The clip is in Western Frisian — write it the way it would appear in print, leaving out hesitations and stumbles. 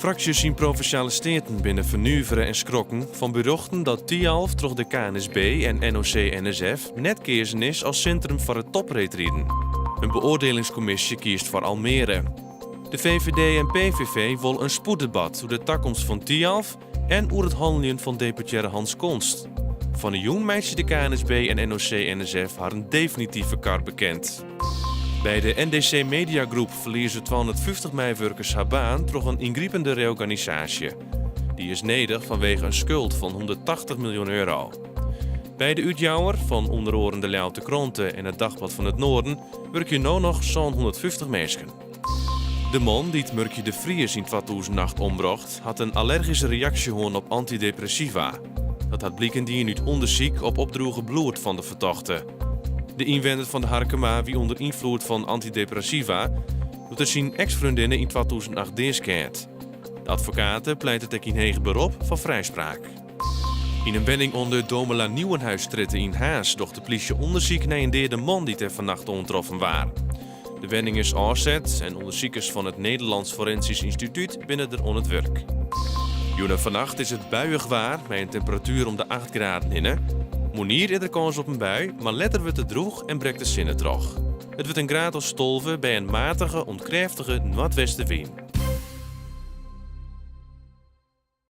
Fraksjes yn Provinsjale Steaten binne fernuvere en skrokken fan berjochten dat Thialf troch de KNSB en NOC-NSF net keazen is as sintrum foar it topreedriden. In beoardielingskommisje kiest foar Almere. De VVD en PVV wol in spoeddebat oer de takomst fan Thialf en oer it hanneljen fan deputearre Hans Konst. Fan 'e jûn meitsje de KNSB en NOC-NSF harren definitive kar bekend. By de NDC Mediagroep ferlieze 250 meiwurkers har baan troch in yngripende reorganisaasje. Dy is nedich fanwege in skuld fan 180 miljoen euro. By de útjouwer fan ûnder oaren de Ljouwerter Krante en it Dagblad van het Noorden wurkje no noch 750 minsken. De man dy't Murkje de Vries yn 2008 ombrocht, hat in allergyske reaksje hân op antydepressiva. Dat hat bliken dien út ûndersyk op opdroege bloed fan de fertochte. De ynwenner fan De Harkema wie ûnder ynfloed fan antydepressiva doe't er syn eks-freondinne yn 2008 deaskeat. De advokate pleitet ek yn heger berop foar frijspraak. Yn in wenning oan de Domela Nieuwenhuisstrjitte yn Harns docht de plysje ûndersyk nei in deade man dy't dêr fannacht oantroffen waard. De wenning is ôfset en ûndersikers fan it Nederlands Forensisch Instituut binne der oan it wurk. Jûn en fannacht is it buiïch waar mei in temperatuer om de 8 graden hinne. Moarnier is der kâns op in bui, mar letter wurdt it drûch en brekt de sinne troch. It wurdt in graad as 12 by in matige oant krêftige noardwestewyn.